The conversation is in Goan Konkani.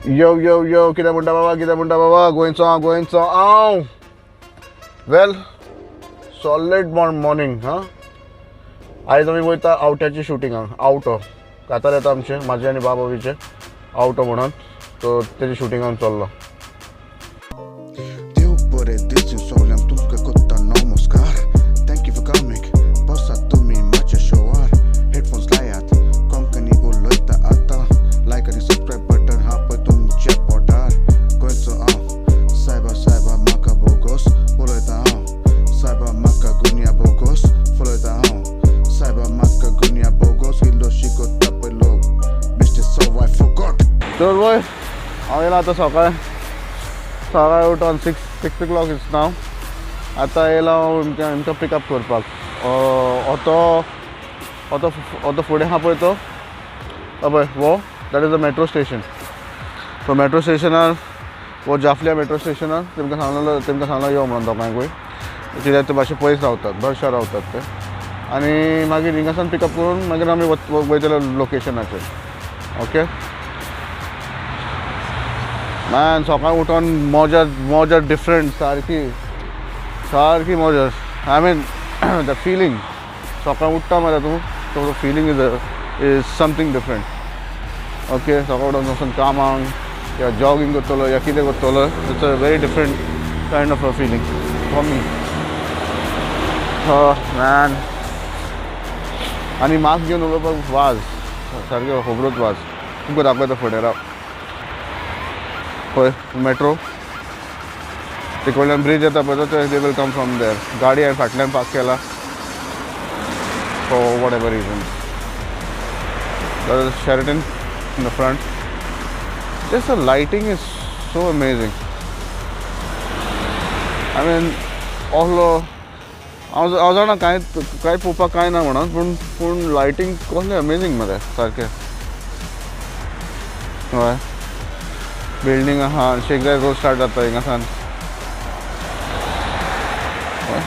यो यो यो, कितें म्हणटा बाबा, कितें म्हणटा बाबा? गोंयचो हांव, गोंयचो हांव. वेल, सॉलीड मॉर्निंग. हां, आयज आमी वयता आवट्याची शुटिंगाक. आवटो कातार येता आमचें, म्हाजें आनी बाबावीचें आवटो म्हणून, सो तेजे शुटिंगाक चल्लो. देव बरें दिसूं सगल्यांक, तुमकां करता नमस्कार. Thank you for coming, बसात तुमी म्हाज्या शोवार. हेडफोन्स लायात, कोंकणी उलयता आतां. लायक आनी सबस्क्रायब बटन हा पळय तुमच्या बोटार. गोंयचो हांव, सायबा सायबा म्हाका बोगोस. उलयता हांव, सायबा म्हाका गुन्या बोगोस. फुलयता हांव, सायबा म्हाका गुन्या बोगोस. इल्लो शिकता पळय लोक, बेश्टे सो I forgot. तर वय, हांव येयला आतां सकाळ सकाळ उठोन, six o'clock is now. आतां येयला हांव हिंकां पिकअप करपाक. ऑटो ऑटो ऑटो फुडें आहा पळय तो, पळय वो, that is the metro station. So metro स्टेशनार, वो जाफलिया मेट्रो स्टेशनार तेमकां सांगलें, तेमकां सांगलां यो म्हणून दोगांयकूय, कित्याक ते मातशे पयस रावतात, बरशा रावतात ते. आनी मागीर हिंगासान पिकअप करून मागीर आमी वयतले लोकेशनाचेर. ओके मॅन, सकाळी उठोन मजा मजा डिफरंट, सारकी सारकी मजा. I mean, the feeling, सकाळी उठ्ठा मरे तूं, तो feeling is something different. Okay, सकाळी उठोन वचून कामाक या जॉगिंग करतलो या कितें करतलो, it's a very different kind of a feeling for me, man. आनी मास्क घेवन उलोवपाक वाज, सारके खबरूच वाज. तुमकां दाखयता फुडें राव. पळय मेट्रो तिकडल्यान ब्रिज येता पळय तो, they will come from there. गाडी हांवें फाटल्यान पार्क केला for whatever reason. Sheraton in the front. Just the lighting is so amazing. I mean, असलो हांव हांव जाणा कांय कांय पळोवपाक कांय ना म्हणून, पूण लायटींग कसलें अमेजींग मरे सारकें. हय, बिल्डींग आहा. शेख जायद रोड स्टार्ट जाता हिंगासान. हय.